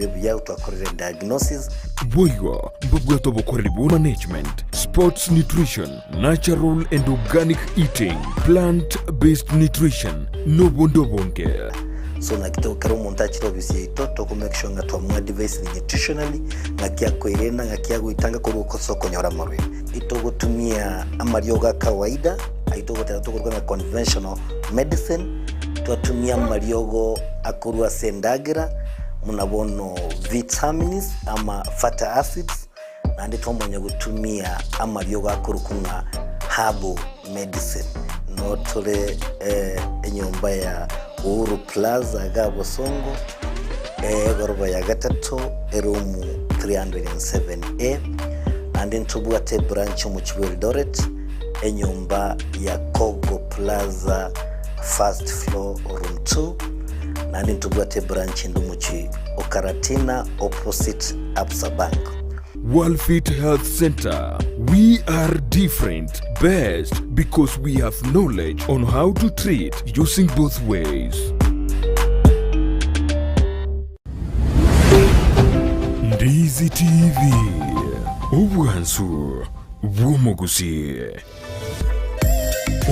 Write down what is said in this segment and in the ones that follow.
ere buya twakorire diagnosis. Boigo mbabwate obokoreri bwa management, sports nutrition, natural and organic eating, plant based nutrition, na obonde obonge. So naki to kera omonto achire ofisi yaito toko make sure ng'a twamoadvisire nutritionally ng'aki akoerenda ng'aki agoitanga korwa ase okonyora amarwaire. Itogotumia amariogo a kawaida ayio togoteba tokoruga ng'a conventional medicine, twatumia amariogo akorwa ase endagera buna bono vitamins ama fatty acids, naende twamanya gotumia amariogo akorokwa ng'a herbal medicine. Noo tore enyomba ya Uhuru Plaza iga Bosongo, egoroba ya gatato, eroom 307A, naende ntobwate ebranch omochie bwa Eldoret, enyomba ya Kogo Plaza first floor room 2, naende ntobwate ebranch ende omochie o Karatina opposite Absa Bank. Worldfit Health Centre, We are different, best because we have knowledge on how to treat using both ways. Ndizi TV, obwansu bw'omogusii.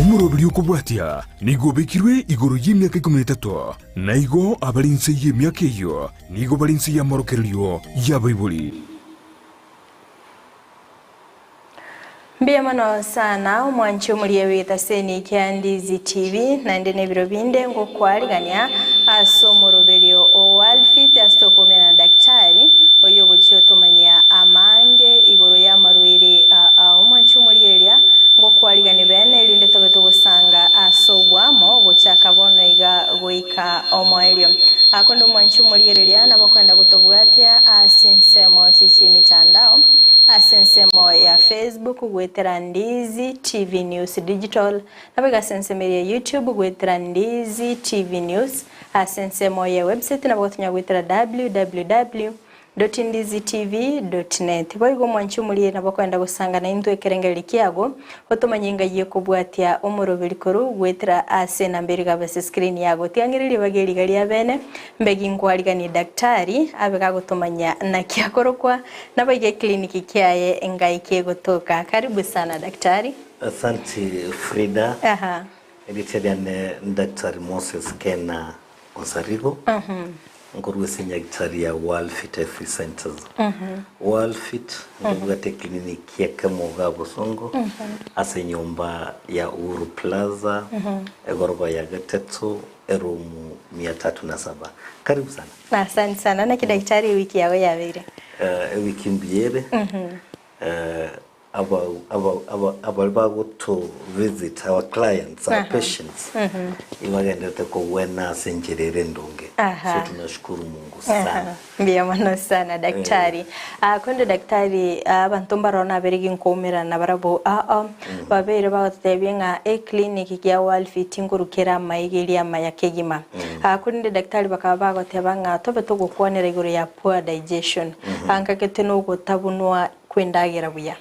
Omoroberi okobwatia nigo obekirwe igoro y'emiaka ikomi na etato, na igo abare inse y'emiaka eyio Nigo bare inse y'amorokererio y'abaibori. Mbuya mono sana omwanchi omoria bw'egetaseni kia Ndizi TV naende nebiro binde ngokwarigania ase omoroberio o Walfit ase tokoumera na daktari oyio ogochia otomanyia amange igoro y'amarwaire aa omwanchi omorigereria ngokwarigania bene erinde tobe togosanga ase obwamo gochaka bono iga goika omoerio. Akonde omwanchi omorigereria nabo kwenda gotobwatia ase chinsemo chi chi'emitandao, ase ensemo ya Facebook goetera Ndizi TV News Digital, naboigo ase ensemo eria ya YouTube goetera Ndizi TV News, ase ensemo ya website nabo gotonya goetera www. Ndizitv.net. Boigo omwanchi omorie nabo okoenda gosanga naintwe ekerengererio kiago, otomanye engai ekobwatia omoroberi korwa goetera ase enamba ere igaba ase screen yago. Tiang'ereria ribaga eri iga ria bene, mbegi nkwariganie daktari abe gagotomanya naki akorokwa, naboigo eclinic kiaye engai kegotoka. Karibu sana daktari. Asante Frida. Aha. Erieta riane Daktari Moses Kena Onsarigo. Nkorwa ase enyagitari ya World Fit Health Centers. World Fit nkobwate eclinic ekemo iga Bosongo ase enyomba ya Uhuru Plaza egoroba ya gatato eroom mia tatu na saba. Karibu sana. Asante sana. Naki daktari ewiki yago yabeire? Ewiki mbuya ere. Aba aba aba abari bagoto visit our clients our patients ibagenderete kogwena ase enchera ere endonge Aha. so tunashukuru Mungu sana. Mbuya mono sana daktari. Ah, konde daktari ah, abanto mbaroo nabere ginkoumerana nabarabwo aa babeire bagototebia ng'a eclinic gia Worldfit nkorukera amaiga eria amaya kegima. Ah, korende daktari bakaba bagoteba ng'a tobe togokwanera igoro ya poor digestion. Ah, nkagete nogotabunwa kw'endagera buya.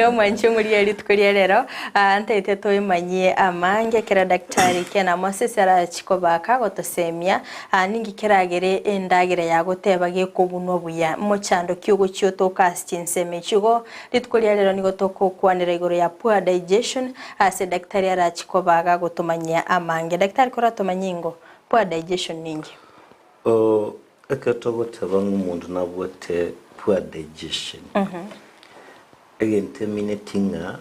Omwanchi omoria rituko ria rero, ah, ntaete toimanyie amange ekero daktari Ken Moses arachi kobaka gotosemia, ah, ninki keragere endagera yagoteba gekobunwa buya, mochando ki ogochia otoka ase chinsemo echio. Igo rituko ria rero nigo togokwanera igoro ya poor digestion ase daktari arachi kobaga gotomanyia amange. Daktari koratomanyie ingo poor digestion ninki? Oh, Ekero togoteba ng'a omonto nabwate poor digestion, egento emineti ng'a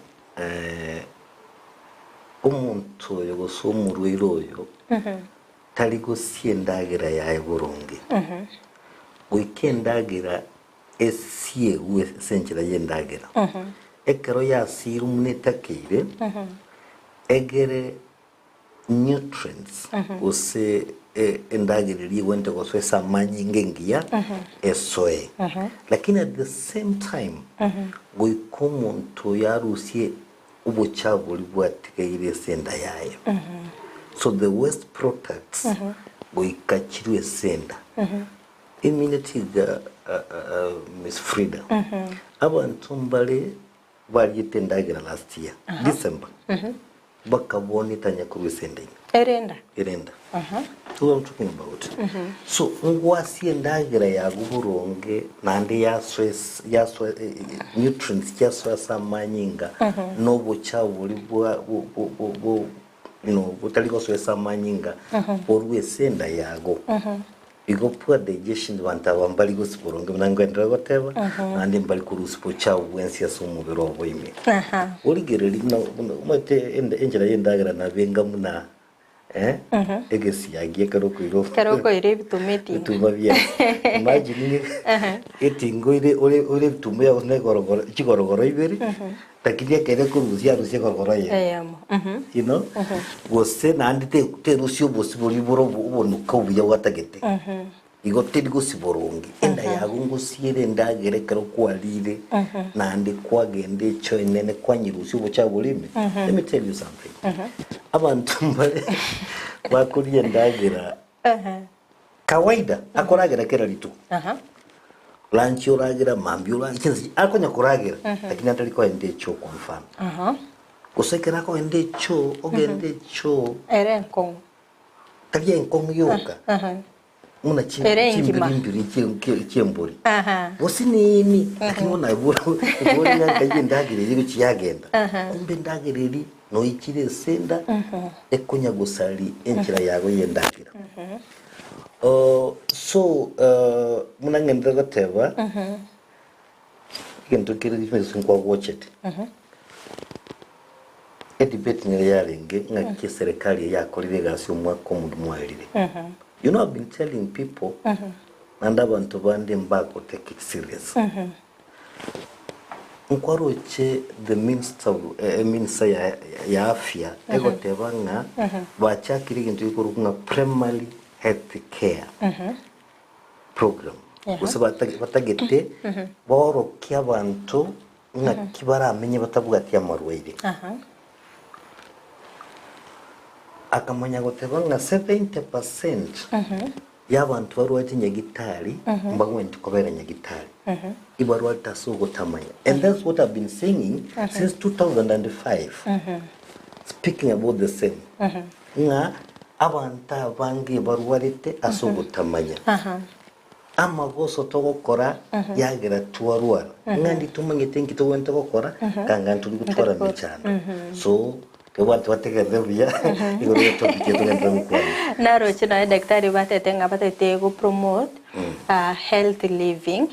omonto oyo gose omorwaire oyo tari gosia endagera yaye boronge. Goika endagera esiegwe ase enchera y'endagera. Ekero yasiirwe buna etakeire, egere nutrients gose endagera eria egwenerete gosoa ase amanyinga engiya esoe. Lakini at the same time goika omonto oyo arusie obochafu boria bwatigaire ase enda yaye. So the waste products goika chirwe ase enda. Emineti iga Miss Frida, abanto mbare bariete endagera last year December. Bakabonetania korwa ase enda ime. Ere enda. Ere enda. That's what I'm talking about. So ngwasie endagera yago boronge naende yasoa es- yasoa eh, eh, nutrients chiasoa ase amanyinga na obochafu boria bwa bo- bo- bo- bo- you know, botari gosoa ase amanyinga borwe ase enda yago. Igo poor digestion banto aba mbari gosibwa boronge buna nkoenderera goteba, naende mbari korusia bochafu bwensi ase omobere obo ime. Origereria buna buna omanyete ende enchera y'endagera nabo enga buna eh, egesiagi ekero okoira Ekero okoira ebituma etinga. ebituma biaye. Imagine ng'a etinga oire ore ore ebituma yao na egorogoro chigorogoro ibere, lakini ekero ekorusia arusie egorogoro eyemo. Eyemo. You know? Gose naende te- terusia obosi boria bore obo- obonuke obuya gwatagete. Igo teri gosi boronge. Enda yago ngosiere endagera ekero kwarire naende kwagenda echo enene kwanyerusia obochafu boria ime. Let me tell you something. Abanto mbare bakoria endagera kawaida akoragera kera rituko. Lunch oragera, mambia oragera, chinsa akonya koragera lakini atari koenda echoo kwa mfano. Gose ekero akogenda echoo, ogende echoo Ere enkong'u. tari enkong'u yoka buna chi- Ere engima. chimbirimbiri chie- chie- chi'embori. Aha. Gose nini, lakini bono aye bora obore ng'a nkai endagera eria egochia yagenda. Kumbe endagera eria noichire ase enda, ekonya gosari enchera yago y'endagera. So buna ng'endete goteba, egento kere gose nkwagochete, edebate nere yarenge ng'aki eserekari eye yakorire egasi omwaka omogima oerire. You know I've been telling people, naende abanto bande mbago take it serious. Nkwaroche the minister of eminister ya ya afya egoteba ng'a bachakire egento gekorokwa ng'a primary health care program gose batagete baorokie abanto ng'aki baramenye batabwati amarwaire. Akamanya goteba ng'a 70% y'abanto barwarete nyagitari mbagwenereti kobera nyagitari, ibarwarete ase ogotamanya. And that's what I've been saying since 2005, speaking about the same, ng'a abanto abange barwarete ase ogotamanya. Amagoso togokora yagera twarwara, ng'a nditomanyete nki togwenerete gokora, kanga ntori gotwara mechando. So tobwate bategerere buya igoro ye topic eye togenderere gokwana. Naroche nonya daktari batete ng'a batete go promote health living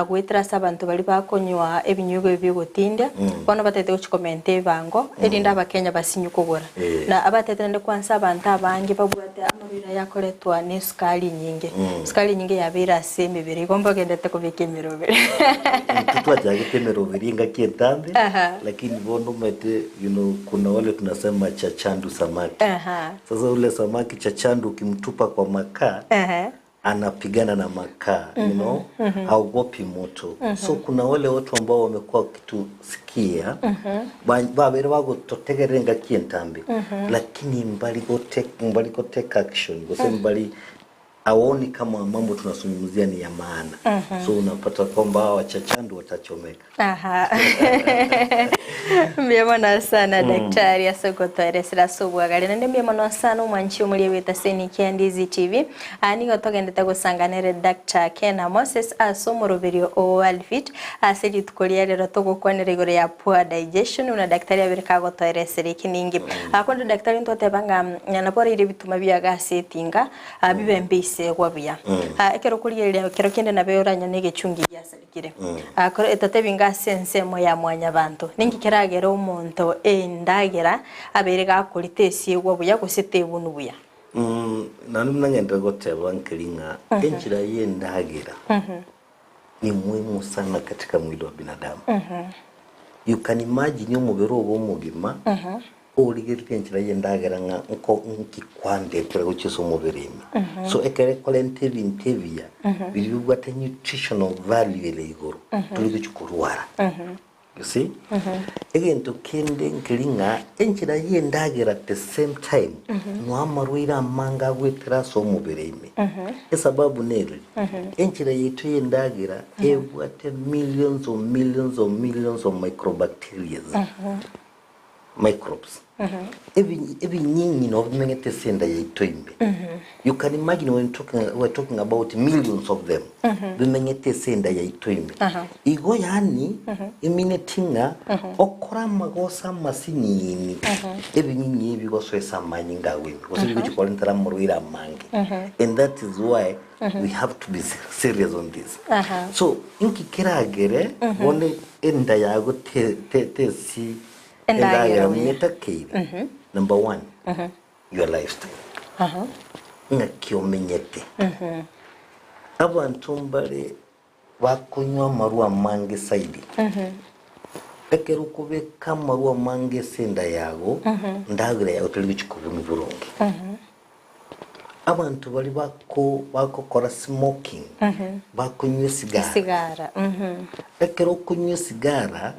goetera ase abanto baria bakonywa ebinyugwa ebi biogotindia, bono batete gochia komenta ebibango erinde abakenya basinywe kogora. Na abatete naende kwansa abanto abange babwate amarwaire aya akoretwa ne esukari enyinge, esukari enyinge yabeire ase emebere igo mbagendete kobeka emeroberi. Intwe twachagete emeroberi engaki entambe, lakini bono omanyete you know kuna wale tunasema chachandu samaki. Sasa ule samaki chachandu ukimtupa kwa makaa anapigana na makaa you know haogopi moto. So kuna wale watu ambao wamekuwa wakitusikia babere bagototegerera engaki entambe lakini mbali go take, mbali go take action gose mbali aoni kama mambo tunazungumzia ni ya maana. So unapata kwamba hawa wachachandu watachomeka. Aha. Mbuya mono sana daktari ase ogotoeresera ase obwagare naende mbuya mono sana omwanchi omoria bweta Seni kia Ndizi TV. Aa nigo togendete gosanga nere Dr. Ken Moses ase omoroberio o Alfit ase rituko ria rero togokwanera igoro ya poor digestion buna daktari abere kagotoeresera eki ninki. Aa korende daktari ntoteba ng'a nabo oraire ebituma biago ase etinga bibe mbeisegwa buya. Ekero okorigereria ekero kende nabo oranyore egechungi giasarekire. Kore totebi ng'a ase ensemo ya mwanyabanto, ninki keragere omonto endagera abeire gakoria tesiegwa buya gose tebunwa buya? Naende buna ngenderere goteba nkeri ng'a enchera y'endagera ni muhimu sana katika mwili wa binadamu. You can imagine omobere obo omogima origererie enchera y'endagera ng'a nko nki kwandetera gochia ase omobere ime. So ekero ekorenta ebinto ebiya biria bibwate nutritional value ere igoro tori gochia korwara. You see? Egento kende nkeri ng'a enchera y'endagera at the same time noa amarwaire amange agoetera ase omobere ime. Esababu nere, enchera yaito y'endagera ebwate millions of millions of millions of microbacterias. Microbes. Ebi ebinyinyi nabo bimenyete ase enda yaito ime. You can imagine when talking, we're talking about millions of them bimenyete ase enda yaito ime. Igo yaani emineti ng'a okore amagoso amasinini ebinyinyi ebi bigosoa ase amanyinga ago ime gose bigochia korentera amarwaire amange. And that is why we have to be serious on this. So inki keragere bono enda yago te te tesi Endagera Endagera buya. muna etakeire, number one, your lifestyle. Ng'aki omenyete. Abanto mbare bakonywa amarwa amange zaidi. Ekero okobeka amarwa amange ase enda yago, endagera yago teri gochia kobunwa boronge. Abanto baria bako bagokora smoking, bakonywa esigara. Esigara, mhm. Ekero okonywa esigara,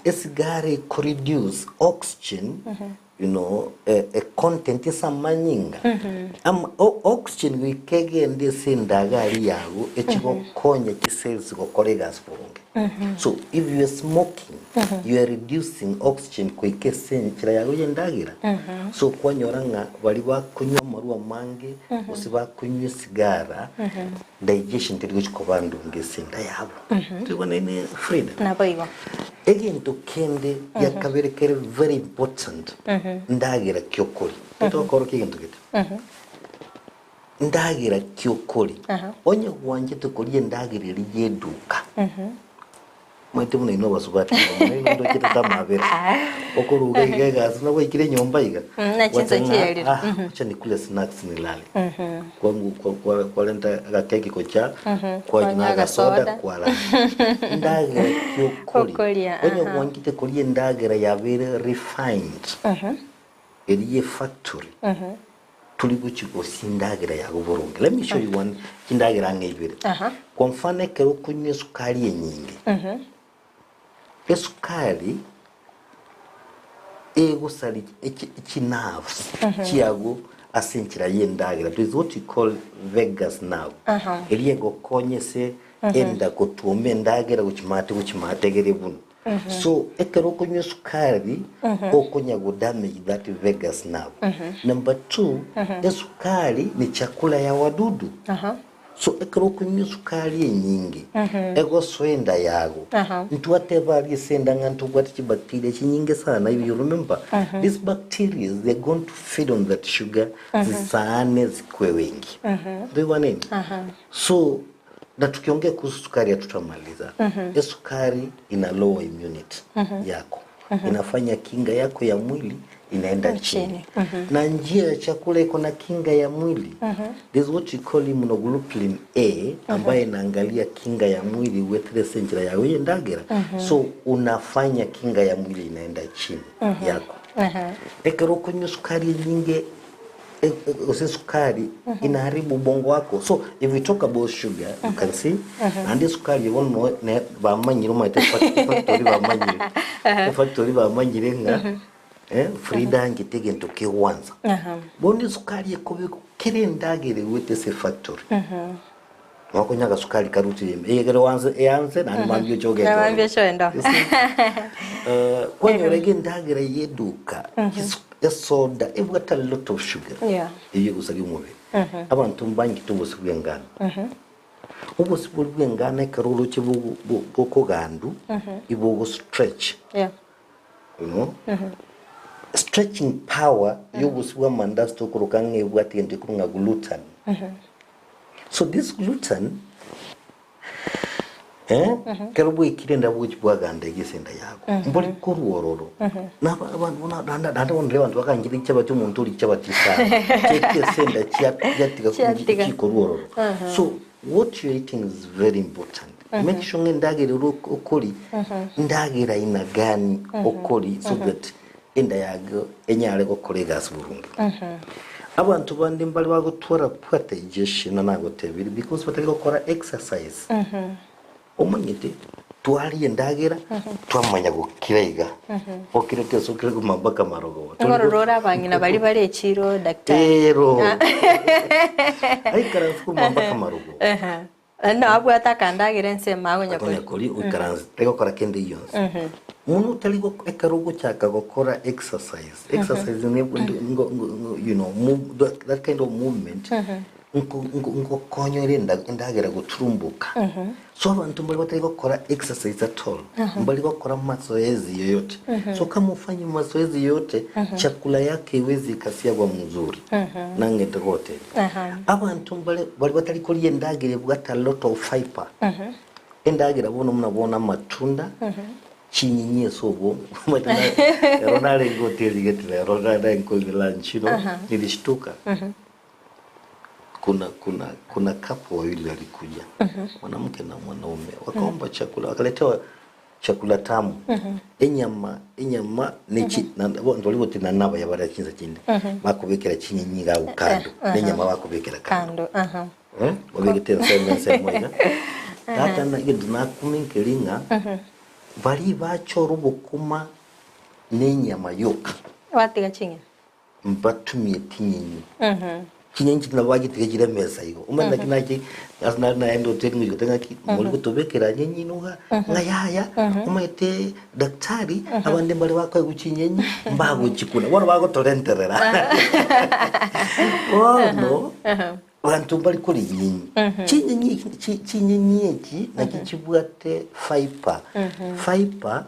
esigara eko reduce oxygen, you know, e, e content ase amanyinga. Ama, o, oxygen goika egende ase endagari yago echi gokonya chicells gokora egasi boronge. So if you are smoking, you are reducing oxygen goika ase enchera yago ya endagera. So kwanyora ng'a baria bakonywa amarwa amange gose bakonywa esigara, digestion teri gochia koba ndonge ase enda yabo. Toigwanane Frida? Naboigo. Egento kende gia kabere kere very important, ndagera ki okoria. Titokorokia egento gete. Ndagera ki okoria? Onye gwanchete koria endagera eria y'eduka, omanyete buna inwe abasubati mono inwe ndochete tamabera, okoruga iga egasi buna gwaikire nyomba iga, Na chinsa gwacha ng'a chiaerire. ah, wacha nikule snacks nilale. Kwangu kwa- kwa- kwarenta agakeki gocha, kwanywa Kwanywa agasoda agasoda. kwarara. Endagera ki okoria? Okoria, Onye aha. gwanchete koria endagera yabeire refined, eria y'efactory, Tori gochia gosia endagera yago boronge. Let me show you one chindagera ang'e ibere. Aha. Kwa mfano ekero okonywa esukari enyinge, esukari egosari echi chi nerves chiago ase enchera ya endagera. There is what we call vagus nerve. Aha. Eria egokonya ase enda gotwoma endagera gochia maate gochia maate egere ebunwe. So ekero okonywa esukari okonya go damage that vagus nerve. Number two, esukari ni chakula ya wadudu. So ekero okonywa esukari enyinge egosoa enda yago ntwateba aria ase enda ng'a ntobwate chibacteria chinyinge sana if you remember these bacteria they are going to feed on that sugar zisaane zikwe wengi. Ntoigwaneni? So Na tukiongea kuhusu sukari hatutamaliza. Esukari ina lower immunity yako. Inafanya kinga yako ya mwili inaenda chini. Na njia ya chakula iko na kinga ya mwili. There's what we call immunoglobulin A ambayo inaangalia kinga ya mwili wetere enchera yago ya endagera. So unafanya kinga ya mwili inaenda chini yako. Ekero okonywa esukari enyinge gose esukari inaharibu ubongo wako so if we talk about sugar you can see naende esukari eye bono ne bamanyire omanyete efactory bamanyire efactory bamanyire ng'a eh, Frida angete egento kegwansa bono esukari ekobekwa kera endagera egwete ase efactory Nokonya agasukari karutire ime eyegere wanse eanse naende mambia oche ogende Na mambia ororo. oche ogende ororo. You see? Eh, kwanyora iga endagera eye eduka esoda ebwate a lot of sugar Yeah. eywo egosaria omobere abanto mbangete obosie bwa engano obosie boria bwa engano ekero oroche bogo- bo- bokogandu ibogo stretch Yeah. you know stretching power ya obosie bwa amandasi tokoroka ng'a ebwate egento ekorwa ng'a gluten So this gluten eh, kero bwaikire enda bwochi bwaganda iga ase enda yago mbori korwa ororo Na aba- abantu bono naende naende bono riria abanto bakanchire chichabati omonto oria chichabati isano chiaika ase enda chia- chiatiga Chiatiga. chikorwa ororo so what you're eating is very important make sure ng'a endagera ere ok- okori ndagera aina gani okori so that enda yago enyare gokora egasi boronge. Abanto bande mbare bagotwara poor digestion na nagotebirie because batari gokora exercise. Omanyete twaria endagera twamanya gokira iga okirete ase okire koma mpaka marogoba. Tori Ngorora ore abang'ina baria bare echiro daktari. Ero. Aikaranse koma mpaka marogoba. No abwate akandagera ensemo agonya Akonya koria. koria oikaranse tari gokora kende gionsi. Mono otari ekero ogochaka gokora exercise, exercise ne move, that kind of movement nkokonyora endagera goturumbuka. So abantu mbari batari gokora exercise at all, mbari gokora mazoezi yoyote. So kama ufanyi mazoezi yoyote, chakula yake iwezi ikasiagwa mzuri. Nang'ete gotebia. Abantu mbare bari batari koria endagera ebwate a lot of fiber. Endagera bono muna bono amatunda, chinyinyi ase obwongo. Ero narenge hoteli gete rero narenge koria lunch, nilishtuka. Kuna couple wawili walikuja, mwanamke na mwanaume, wakaomba chakula, wakaletewa chakula tamu. Enyama nechi na bo ndoli na nabo yabara chinsa chinde. Bakubekera chinyinyi ga ukando, nenyama bakubekera kando. Kando. Aha. Eh? Babegete ensemo ensemo iga. Tata na egento nakuminkeri ng'a bari bachora obokuma n'enyama yoka. Watiga ching'eni. Mbatumie tinyinyi. Chinyinyi nabo bagitiga chire mesa igo. Omanye naki naki ase nari naenda hoteli ngochia ng'aki mori gotobekera nyenyi inuga ng'a yaya omanyete daktari abande mbare bakoegwa chinyenyi mbagochikuna bono bagotorenterera. Bono bantu mbari koria nyenyi. Chinyenyi chinyenyi echi naki chibwate fiber. Fiber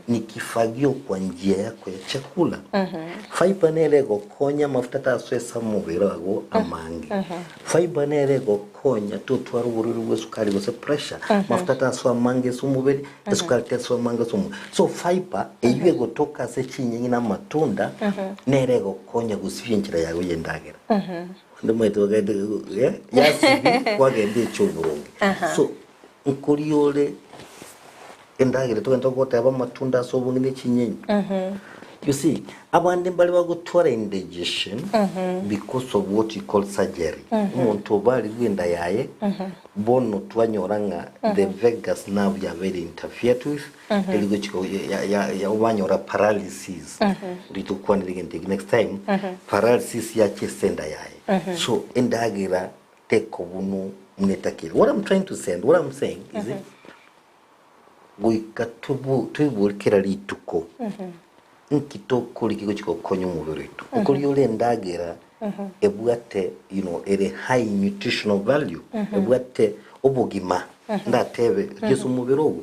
ni kifagio kwa njia yako ya chakula. Fiber nere egokonya amafuta taswesa omobere ago amange. Fiber nere egokonya totwara oborwaire bwa esukari gose pressure. Mafuta taswa amange ase omobere, esukari teswa amange ase omobere. So fiber eywo egotoka ase chinyenyi na amatunda nere egokonya gosibia enchera yago ya endagera. Ande omanyete bagende yasibi kwagenda eche oboronge. So nkoria ore endagera togenda goteba amatunda ase obonge na chinyenyi. You see, abande mbare bagotwara indigestion because of what you call surgery. Omonto obarigwe enda yaye, bono twanyora ng'a the vagus nerve yabeire interfered with, eri gochika banyora paralysis. Ritukwanire egento eki next time, paralysis yachese enda yaye. So endagera tekobunu munetakire. What I'm trying to say, and what I'm saying is goika twibure kera rituko nki tokori kigochika gokonya omobere oito okori ore endagera ebwate ere high nutritional value, ebwate obogima ndatebe ase omobere ogo,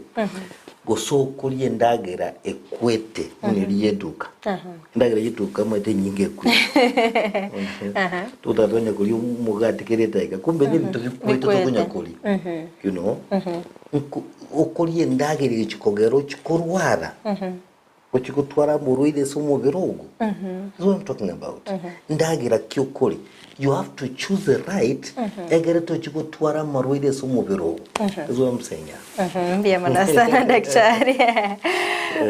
gose okoria endagera ekwete buna eri ya eduka. Endagera ya eduka omanyete enyinge ekwete, totaka tonya koria omogati kera edageka, kumbe na ebinto bikwete tokonya koria. Okoria endagera egochi kogera ochi korwara, ochi gotwara amarwaire ase omobere ogo. That's what I'm talking about. Ndagera ki okori, you have to choose the right egere tochi gotwara amarwaire ase omobere ogo. That's what I'm saying, yeah. Mbuya mono sana daktari,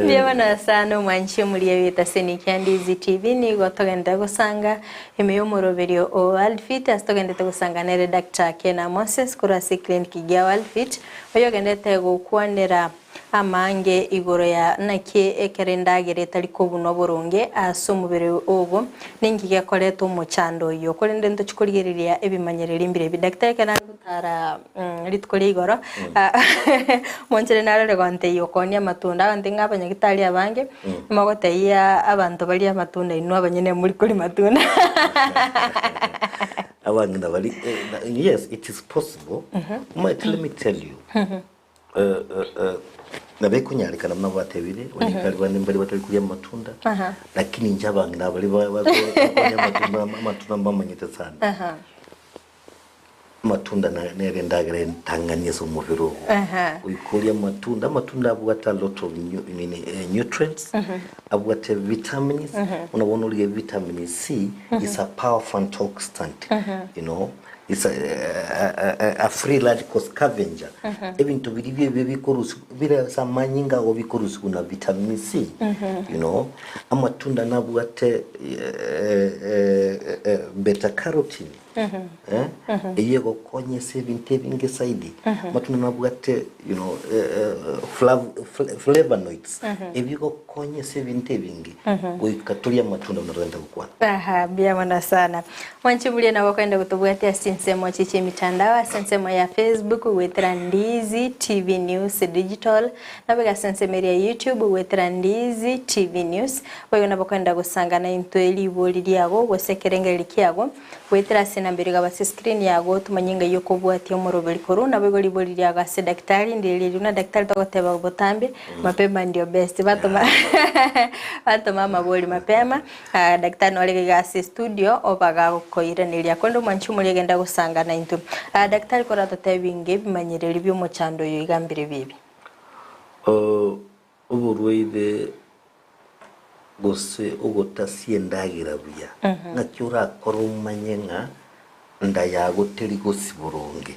mbuya mono sana. Omwanchi omuria bita Senikia Ndizi TV, nigo togendete gosanga ime y'omoroberio o World Fit ase togendete gosanga nere Dr. Kena Moses korwa ase clinic gia World Fit, oyo ogendete gokwanera amange igoro ya naki ekero endagera etari kobunwa boronge ase omobere ogo ninki gekoreta omochando oyo, korende ntochikorigereria ebimanyereri mbirebi. Daktari, ekero nare gotara rituko ria igoro monchere narore gonteiyo okonia amatunda abanto ng'a abanyagitari abange mogotebia abanto baria amatunda, inwe abanyene muri koria matunda. Abang'ina bari yes, it is possible. Mate, let me tell you, nabekonyarikana muna batebire abanyagitari bande mbari batari kuria amatunda, lakini inche abang'ina bari bakoria amatunda, amatunda mbamanyete sana. Amatunda nere endagera entang'ani ase omobere ogo. Oikoria amatunda, amatunda abwate a lot of nini, nutrients, abwate vitamins. Ona bono orie vitamin C is a powerful antioxidant, it's a free radical scavenger. Ebinto biri bie bikorusi bire ase amanyinga ago bikorusiwa na vitamin C. Amatunda nabwate beta carotene. Eh, eyio egokonya ase ebinto ebinge zaidi. Amatunda nabwate you know, eh, eh, flav- fla- flavonoids, ebigokonya ase ebinto ebinge, goika torie amatunda buna togenda gokwana. Aha, mbuya mono sana. Mwanche buria nabo okogenda gotobwatia ase chinsemo echi chia emitandao, ase ensemo ya Facebook goetera Ndizi TV News Digital, nabo iga ase ensemo eria ya YouTube goetera Ndizi TV News. Boigo nabo okogenda gosangana intwe ribori riago gose ekerengererio kiago goetera ase enamba eria igaba ase escreen yago tomanye ng'ai okobwatia omoroberi korwa. Naboigo ribori riago ase daktari ndiri riria buna daktari togoteba botambe mapema ndio best batoma batoma amabori mapema. Daktari nore iga ase estudio obagakoiraneria korende omwanchi omoria agenda gosanga naintwe. Daktari koratotebi ng'a ebimanyereri bi'omochando oyo iga mbire bibi. Oborwaire gose ogotasia endagera buya, ng'aki orakore omanye ng'a enda yago teri gosi boronge?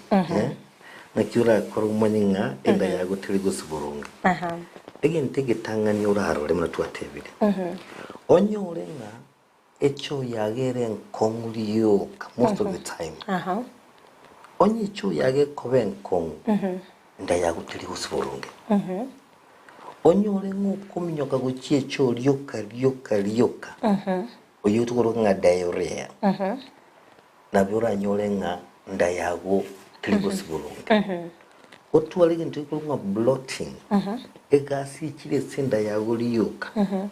Ng'aki orakore omanye ng'a enda yago teri gosi boronge? Egento egetang'ani orarore buna twatebire, onyore ng'a echoo yago ere enkong'u rioka most of the time. Onye echoo yago ekoba enkong'u, enda yago teri gosi boronge. Onyore ng'a okominyoka gochia echoo rioka rioka rioka, oyio tokoroka ng'a diarrhea, nabo oranyore ng'a nda yago teri gosi boronge. Otware egento gekorokwa ng'a bloating, egasi echire ase enda yago rioka,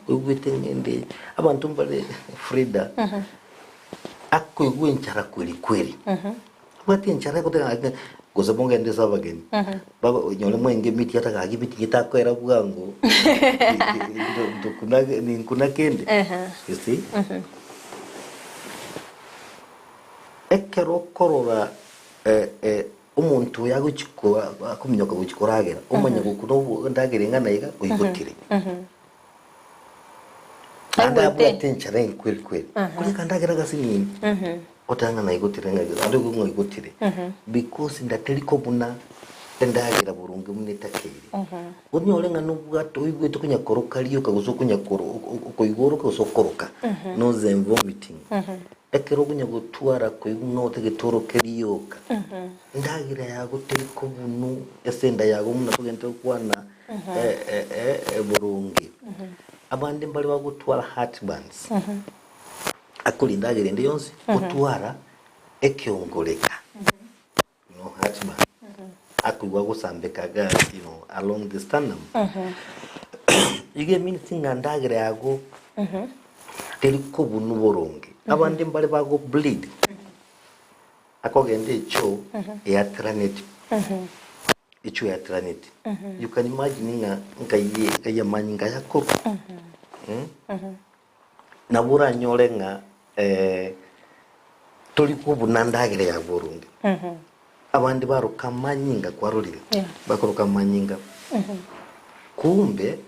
oigwete ng'a ende abanto mbare Frida, akoigwa enchara kweri kweri, abwate enchara egoteba ng'a gose mogende ase abageni, bago onyore mwenge emiti ata gaki emiti getakoera bwango, ntokuna ninkuna kende, you see. Ekero okorora omonto oyo agochi akominyoka gochi koragera, omanye gokuna endagera eng'ana iga, oigotire. Naende abwate enchara eye kweri kweri. Koria akandagera agasinini, oteba ng'a naigotire ng'a naende oigwe ng'a oigotire. Because nda teri kobuna endagera boronge buna etakeire. Onyore ng'a nobwate oigwete konya koroka rioka gose okonya koro okoigwa oroke gose okoroka, nausea and vomiting. Ekero okonya gotwara koigwa ng'a otagete oroke rioka, endagera yago teri kobunu ase enda yago buna togente gokwana boronge. Abande mbare bagotwara heartburns, akoria endagera ende yonsi, otwara ekeongoreka, you know heartburn, akoigwa agosambeka iga you know along the sternum. Igo emeans ng'a endagera yago teri kobunu boronge. Abande mbare bago bleed, akogenda echoo eateraneti. Echoo eateraneti. You can imagine ng'a nkai nkai amanyinga aya akorwa. Nabo oranyore ng'a tori kobuna ndagera ya boronge. Abande baroka amanyinga kwarorire, bakoroka amanyinga. Kumbe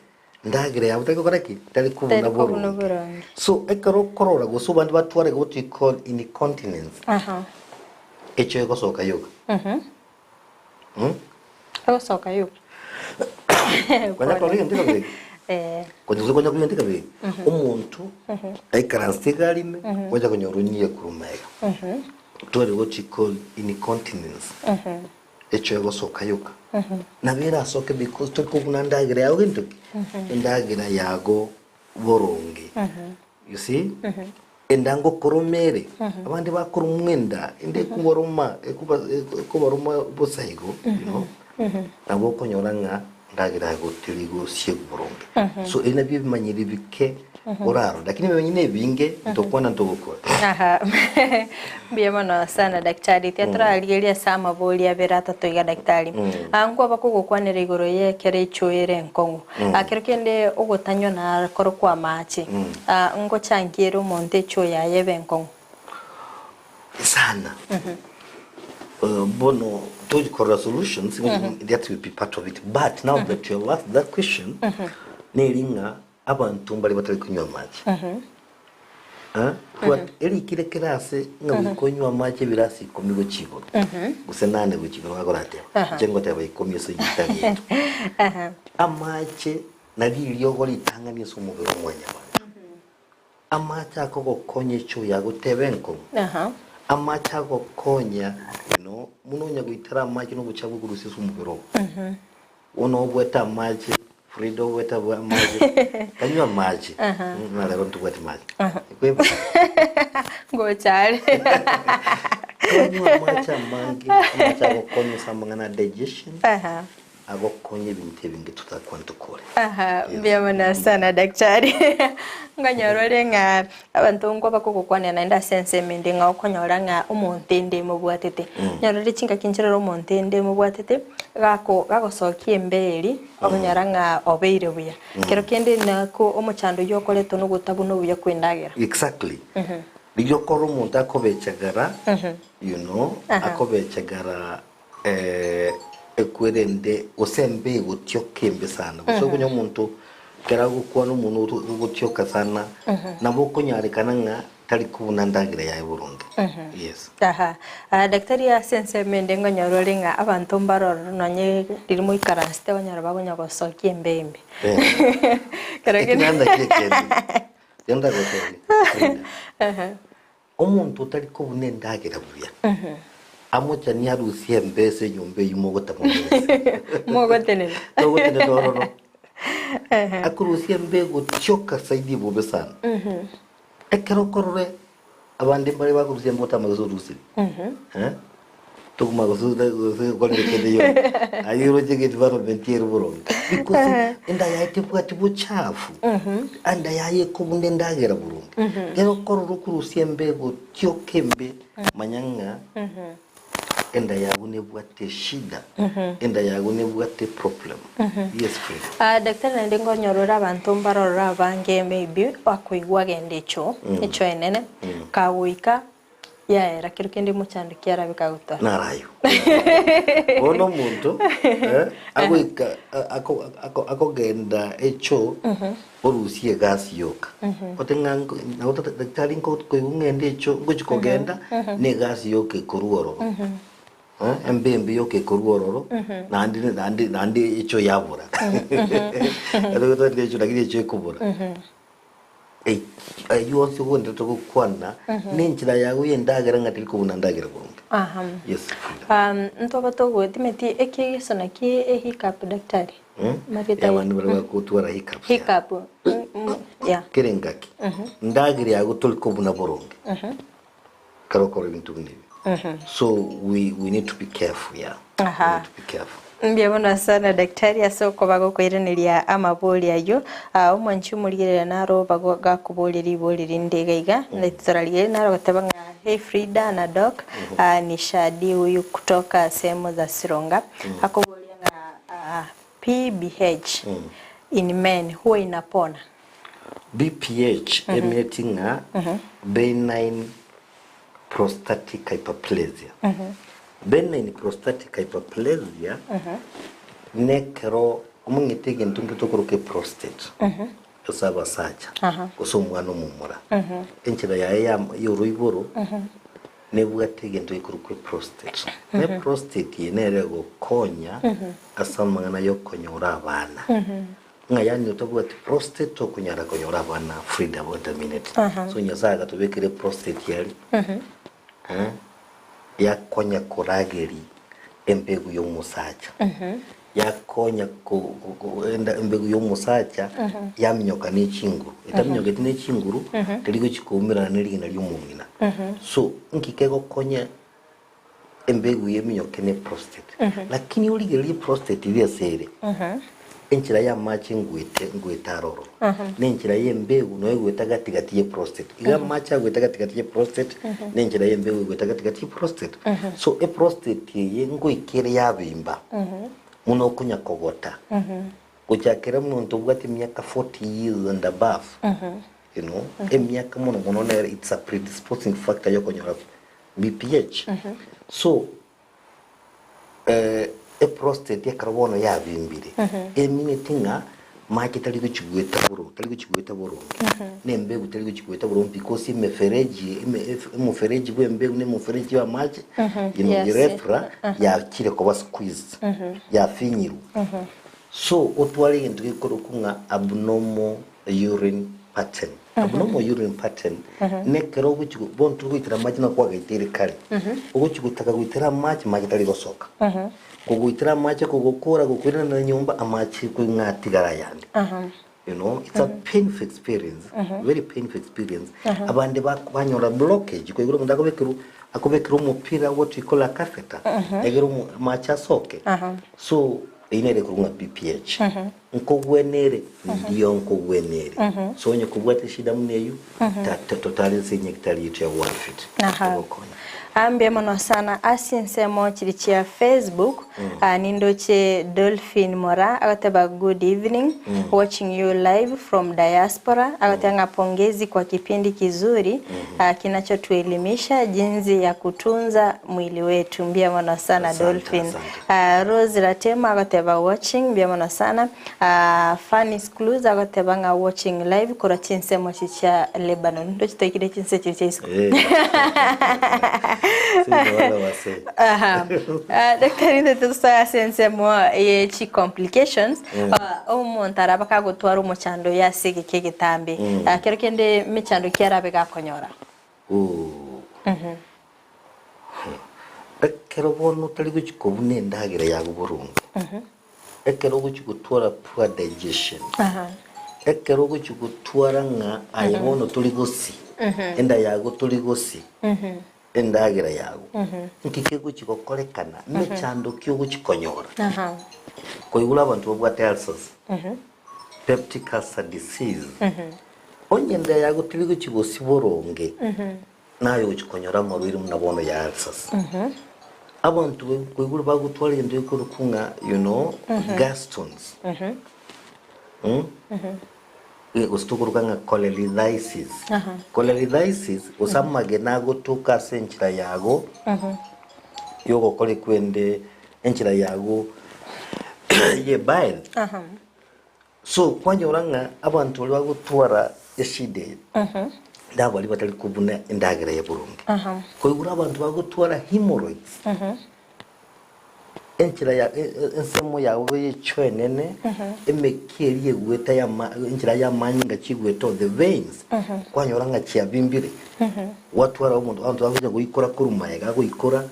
ndagera yabo tari gokora ki? Tari kobuna Tari kobuna boronge. boronge. So ekero okorora gose abande batware what we call incontinence, echo egosoka yoka. Mm? Egosoka yoka. Konya korora egento ekebe? Eh. Konya gose konya kogento ekebe? Omonto aikaransete egari ime, gocha konyora onyire korwa magega. Tware what we call incontinence. Echo egosoka yoka. Nabo erasoke because tori kobuna endagera yago gento ki? Endagera yago boronge. You see? Enda ngokoroma ere, abande bakoromwa enda, enda ekobaroma, ekoba ekobaroma bosa igo, you know, nabo okonyora ng'a endagera yago teri gosiegwa boronge. So ebi nabio ebimanyiri bike orarore, lakini ebimanyiri na ebinge, ntokwana ntogokora. Aha. Mbuya mono sana daktari. Tiga torarigereria ase amabori abere atato iga daktari. Ah, nkwaba kogokwanera igoro y'ekero echo ere enkong'u. Ah, kero kende ogotanywa nakoro kwa amache. Ah, ngochangie ere omonto echo yaye ebe enkong'u. Sana. Bono tochi korora solutions, that will be part of it. But now that you have asked that question, neri ng'a Abanto mbare batari konywa amache. Eh, but erikire kera ase ng'a goika onywe amache ebirasi ikomi gochia igoro, gose nane gochia igoro bakorateba. Inche ngoteba ikomi ase egitari yaito. Amache nario eriogo ritang'ani ase omobere o mwanyabanto. Amache akogokonya echo yagoteba enkong'u. Amache agokonya, you know, buna onya goitera amache na obochafu okorusia ase omobere oo. Bono obwate amache, Frida obwate abwo amache, tanywa amache, buna rero ntobwati mache. Ekweba. Ngocha are. Tonywa amache amange, amache agokonya ase amang'ana a digestion, Aha. Agokonya ebinto ebinge totakwane tokore. Aha, mbuya mono sana daktari. Nkonyora ore ng'a abanto nko bakogokwanera naende ase ensemo ende ng'a okonyora ng'a omonto ende emobwatete. Onyore ore chingaki nchirore omonto ende emobwatete, gako gagosokia emberi, okonyora ng'a obeire buya. Kero kende nako omochando oyio okoretwa na ogotabuna obuya kwa endagera. Exactly. Rigia okore omonto akobechegera, you know, akobechegera Ekwerende gose embe egotioka embe sana, gose okonye omonto ekero agokwana omonwe ogotioka sana, nabo okonyarekana ng'a tari kobuna ndagera yaye boronge. Yes. Aha. Ah, daktari ase ensemo ende nkonyora ore ng'a abanto mbare ororo nonye riria moikaransete okonyora bakonya gosokia embe embe. Kero Eki kende naende nakio ekende. Genda gotebia Frida. Omonto otari kobuna endagera buya, amochanie arusie embesa enyomba eyio mogotama mwensi. Mogotenena. Togotenena ororo. Akorusia embe egotioka zaidi bobe sana. Ekero okorora abande mbare bakorusia embe otama gose orusire. Eh? Toguma gose gose okorire kende yonsi. Aye oroche ng'a environment ere boronge. Because enda yaye tebwati bochafu. Enda yaye ekobuna endagera boronge. Ekero okorora okorusia embe egotioka embe, manya ng'a enda yago nebwate eshida, enda yago nebwate eproblem. Yes Frida. Ah, daktari naende nkonyora ore abanto mbarorore abange maybe bakoigwa agende echoo, echoo enene, kagoika Yaera kero kende mochando ki arabe kagotwara. Narayo. Bono omonto eh, agoika ako- ako- akogenda echoo orusie egasi yoka. Ote ng'a nko- nabo tata- daktari nko- koigwa ng'ende echoo ngochi kogenda na egasi yoka ekorwa ororo. Eh, embe embe yoka ekorwa ororo naende naende naende echoo yabora. Ekero totari echoo lakini echoo ekobora. Ayio onsi ogwenerete gokwana nenchera yago y'endagera ng'a teri kobuna ndagera boronge. Aha. Yes, Frida. Ntoba togotimeti ekigeso naki ehiccup daktari? Marieta ye. Abanto baria bagotwara hiccups. Hiccup. Yeah. Kera engaki ndagera yago tori kobuna boronge ekero okora ebinto buna ebi. So we, we need to be careful, yeah. Aha. We need to be careful. Mbuya mono sana daktari ase okoba gokoiraneria amabori ayio. Ah, omwanchi omorigereria naro bago gakoboria ribori rinde iga iga ritorarigereria naro goteba ng'a hey Frida na doc ah, ni Shadi huyu kutoka sehemu za Sironga akoboria ng'a ah, PBH in men huwa inapona? BPH emieti ng'a benign prostatic hyperplasia. Benign prostatic hyperplasia nekero omong'ete egento nkio tokoroka eprostate ase abasacha gose omwana omomura. Enchera yaye ya oroiboro nebwate egento gekorokwa eprostate. Na eprostate eye nere egokonya ase amang'ana yokonyora abana. Ng'a yaani otabwati prostate tokonyara konyora abana Frida wait a minute. So Nyasaye agatobekera eprostate aria eh, yakonya korageri embegu y'omosacha yakonya ko- ko- ko- enda embegu y'omosacha yaminyoka ne chinguru etaminyoketi ne chinguru teri gochi koumerana ne rigena ri'omong'ina so nki kegokonya Embegu y'eminyoke ne prostate. Lakini origererie prostate iria ase ere, enchera y'amache ngwete ngwete aroro, na enchera y'embegu noyo egwete gati gati ye prostate. Iga amache agwete gati gati ye prostate, na enchera y'embegu egwete gati gati ye prostate. So eprostate eye ngoika ere yabimba, buna okonya kogota, gochakera omonto obwate emiaka 40 years and above, you know, emiaka mono mono nere it's a predisposing factor yokonyora BPH. So eh, eprostate ekero bono yabimbire emineti ng'a mache tari gochigweta boro tari gochigweta boronge na embegu tari gochigweta boronge because emefereji eme- ef- omofereji bwa embegu na omofereji bwa amache you know, Yes. urethra yachire koba squeezed yafinyirwe so otware egento gekorokwa ng'a abnormal urine. pattern. Abnormal urine pattern nekero ogochi bono tori goitera amache na kwagaiteire kare. Ogochi gotaka goitera amache, amache tari gosoka. Kogoitera amache kogokora gokoirana na nyomba amache koing'a atigara ayande. You know, it's a painful experience, very painful experience. Abande banyora blockage, koigora omonto akobekerwa akobekerwa omopira what we call a catheter, egere amache asoke. So eyio nere ekorwa ng'a BPH. Nkogwenere, ndio nkogwenere. So onye kobwate eshida buna eyio, totare ase enyagitari yaito ya Worldfit. Togokonya. Mbuya mono sana ase ensemo chiri chia Facebook. Nindoche Dolphin Moraa agoteba good evening, watching you live from diaspora. Agoteba ng'a pongezi kwa kipindi kizuri kinachotuelimisha jinsi ya kutunza mwili wetu. Mbuya mono sana Asante, Dolphin. asante. Rose Ratema agoteba watching, mbuya mono sana. Fanny Clues agoteba ng'a watching live korwa chinsemo chi chia Lebanon. Ndoche toikire chinse chiria chia isiko. Eh. Sinde wala wase. Aha. Daktari intwe tosoe ase ensemo ye chi complications. Omonto arabe kagotwara omochando oyo ase egeka egetambe. Kero kende emechando ki arabe gakonyora? Ooh. Ekero bono otari gochia kobuna endagera yago boronge, ekero ogochia gotwara poor digestion, ekero ogochia gotwara ng'a aye bono tori gosi, enda yago tori gosi, endagera yago, nki kegochia gokorekana? Mechando ki ogochia konyora? Koigure abanto babwate ulcers, peptic ulcer disease, onye enda yago teri gochia gosi boronge, Naye ogochia konyora amarwaire buna bono ya ulcers. Abanto koigure bagotwara egento gekorokwa ng'a you know gallstones. Mm? Gose tokoroka ng'a cholelithiasis. Cholelithiasis gose amagena agotoka ase enchera yago yogokora ekwende enchera yago ye bile. So kwanyora ng'a abanto baria bagotwara eshida eye nabaria batari kobuna endagera ya boronge. Koigure abanto bagotwara hemorrhoids, enchera ya ensemo yabo y'echoo enene, emekia eria egwete yama enchera y'amanyinga chigwete or the veins, kwanyora ng'a chiabimbire, gwatwara omonto abanto bagocha goikora korwa magega agoikora.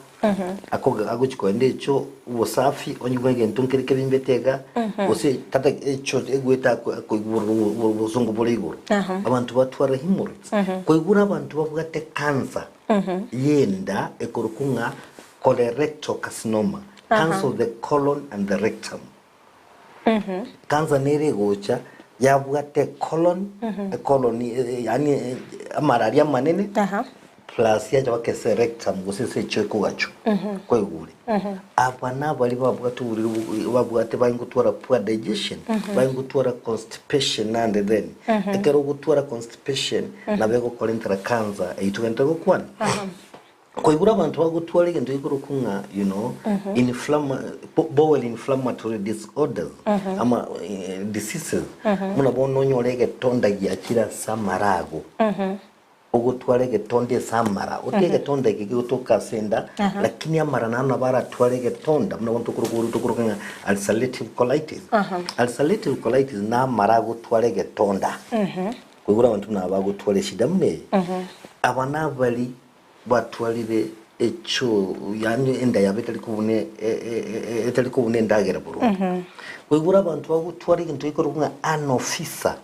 Agochia kogenda echo obosafi onye kore egento nkere kebimbete iga, gose kata echo egwete akoigwa obosongo bore igoro. Abanto batwara hemorrhoids, koigure abanto babwate cancer y'enda ekorokwa ng'a colorectal carcinoma, cancer of the colon and the rectum. Cancer nere egocha yabwate colon, ecolon yaani amara aria amanene plus yacha mpaka ase rectum gose ase echoo ekogachwa kwaigure. Aba nabari babwate oboriri babwate baingotwara poor digestion, baingotwara constipation naende then ekero ogotwara constipation nabo egokorentera cancer eywo togente gokwana. Koigure abanto bagotwara egento gekorokwa ng'a you know inflama bowel inflammatory disorders ama diseases buna bono onyore egetonda giachire ase amara ago ogotwara egetonda ase amara oti egetonda eke kegotoka ase enda lakini amara naende nabo aratware egetonda buna bono tokoroka tokoroka ng'a ulcerative colitis ulcerative colitis na amara agotwara egetonda koigure abanto buna aba bagotwara eshida buna eye aba nabari Batwarire echoo, yaani enda yabo etari kobuna etari kobuna endagera boronge. Koigure abanto bagotwara egento gekorokwa ng'a an officer,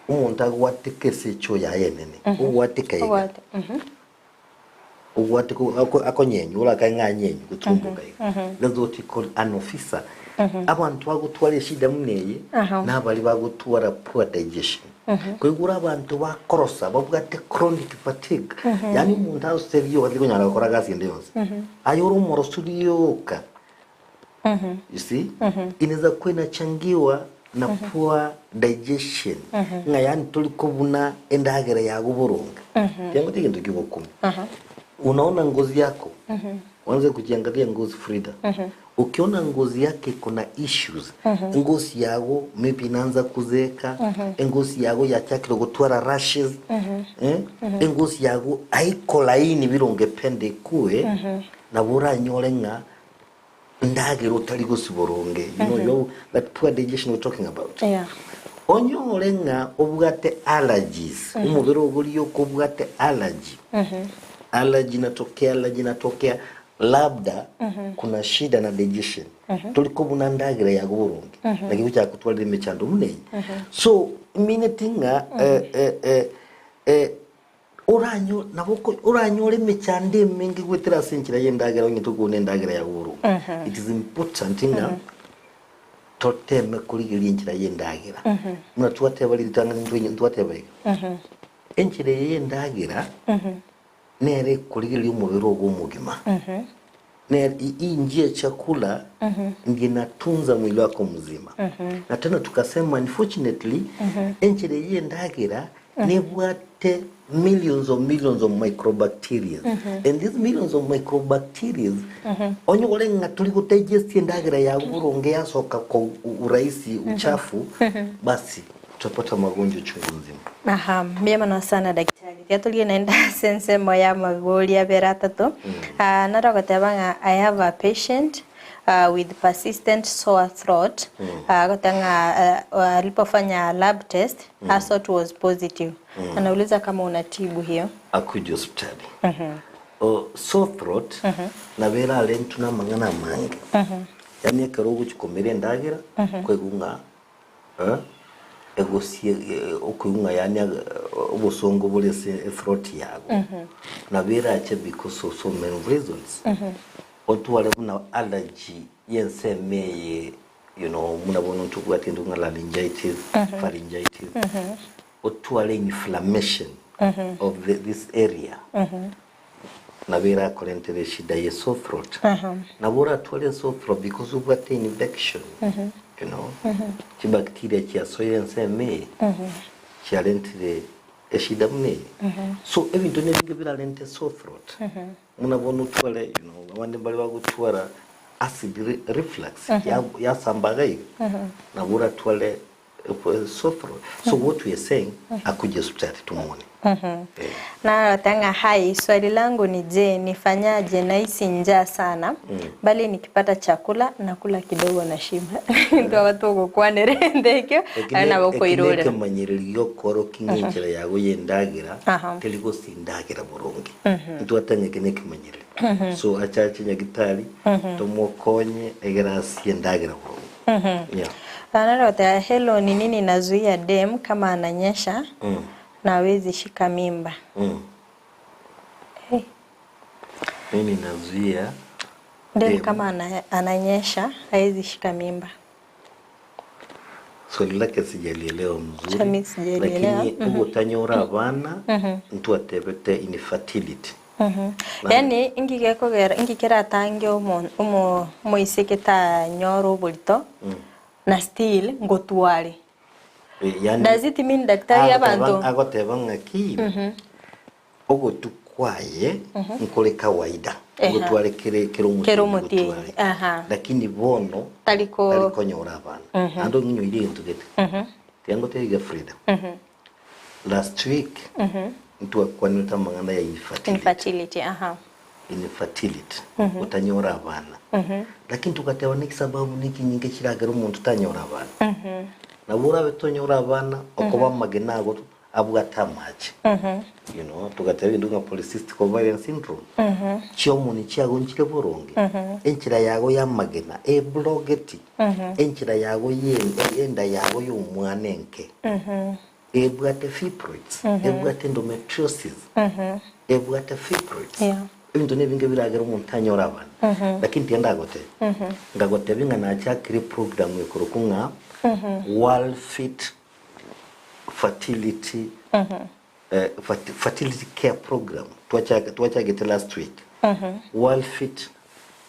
omonto agwateka ase echoo yaye enene, ogwateka iga, Ogwate. ogwateka akonyenywa orakae ng'a anyenywe goturumboka iga. That's what we call an officer. Abanto bagotwara eshida buna eye, nabaria bagotwara poor digestion. Koigure abanto bakorosa babwate chronic fatigue, yaani omonto arosete rioka tari konyara gokora gasi ende yonsi. Aye ore omorosu rioka. You see? Inaweza kuwa inachangiwa na poor digestion. Ng'a yaani tori kobuna endagera yago boronge. Tiango tigento kiogokumia. Unaona ngozi yako, uanze kujiangalia ngozi Frida. Ukiona ngozi yake iko na issues, engosi yago maybe inaanza kuzeeka, engosi yago yachakire gotwara rashes, eh, engosi yago haiko laini vile ungependa ikue, nabo oranyore ng'a ndagera otari gosiboronge, you know, you that poor digestion we're talking about. Yeah. Onyore ng'a obwate allergies, omobere ogoria oka obwate allergy, allergy inatokea, allergy inatokea, labda kuna shida na digestion, tori kobuna ndagera yago boronge, naki gochaka gotwarera emechando buna eye. So, emineti ng'a eh, eh, eh, eh, oranyo nabo oko oranyore emechando emenge goetera ase enchera y'endagera onye tokobuna endagera yago boronge. It is important ng'a Toteme korigereria enchera y'endagera. Buna twateba ritang'ani ntwenye ntwateba iga. Enchera eye y'endagera nere ekorigereria omobere ogo omogima. Nere hii njia ya chakula ndiyo inatunza mwili wako mzima. Na tena tukasema unfortunately enchera eye y'endagera nebwate millions of millions of microbacterias and these millions of microbacterias onyore ng'a tori go digest endagera yago boronge yasoka kwa urahisi uchafu basi utapata magonjwa chungu nzima. Aha, mbuya mono sana daktari. Tiga torigie naende ase ensemo ya amabori abere atato. Ah, nare ogoteba ng'a I have a patient with persistent sore throat, agoteba ng'a alipofanya lab test, her sort was positive. Anauliza kama unatibu hiyo. Akuje hospitali. Oh, sore throat nabo erarentwe na amang'ana amange. Yaani ekero ogochia komera endagera, kwaigwa ng'a eh, egosie eh, okoigwa ng'a yaani obosongo bore ase ethroat yago. Nabo erache because of so many reasons. Otware buna allergy y'ensemo eye you know buna bono ntobwate intwe ng'a laryngitis, pharyngitis, otware inflammation of the, this area nabo erakorentere eshida ye sore throat. Nabo oratware sore throat because obwate infection you know, chibacteria chiasoire ensemo eye chiarentire eshida buna eye. So ebinto nebinge birarente sore throat. Buna bono otware, you know, abande mbare bagotwara acid reflux yasamba iga iga, nabo oratware sore throat. So what we are saying, akuje hospitali tumuone. Eh. Narota ng'a hai, swali langu ni je, nifanyaje nahisi njaa sana, bali nikipata chakula nakula kidogo nashiba. Ntwaba togokwanera egento ekio, Eki aye ne nabo eki okoirorera. nekemanyererio gi'okorokia ng'a enchera yago y'endagera teri gosindagera boronge. Ntwatang'a eke nekemanyererio. So achache nyagitari tomokonye egere asie endagera boronge. Yeah. Nare goteba hello ni nini inazuia dem kama ananyesha na hawezi shika mimba? Hey. Nini inazuia Dem dem? kama ananyesha hawezi shika mimba. Swali lake sijalielewa mzuri, Chami sijalielewa. lakini ogotanyora abana ntwatebete infertility. Yaani inki gekogera inki keratange omo omo omoiseke tanyora oborito na still ngotware. Eh, yaani Does it mean daktari abanto agoteba ng'aki Ogotu kwaye nkore kawaida, Eha. ogotware kere kere Kere omotienyi omotienyi, gotware. aha. Lakini bono Tari ko- tari konyora abana. Naende ong'inyoire egento gete. Tiga ngotebie iga Frida. Last week ntwakwanerete amang'ana ya infertility. Infertility, aha. Infertility, gotanyora abana. Lakini togateba na ekisababu na ekinyinga ekiragere omonto tanyora abana. Nabo orabe tonyore abana okoba amagena ago abwate amache you know togateba ebinto ng'a polycystic ovarian syndrome chiomoni chiago nchire boronge enchera yago y'amagena eblogeti enchera yago ye enda yago y'omwana enke ebwate fibroids ebwate endometriosis ebwate fibroids Yeah. ebinto nebinge biragere omonto anyore abana lakini tiga ndagotebia ngagotebia ng'a nachakire eprogram ekorokwa ng'a world fit fertility fertility care program twachaka twachagete last week world fit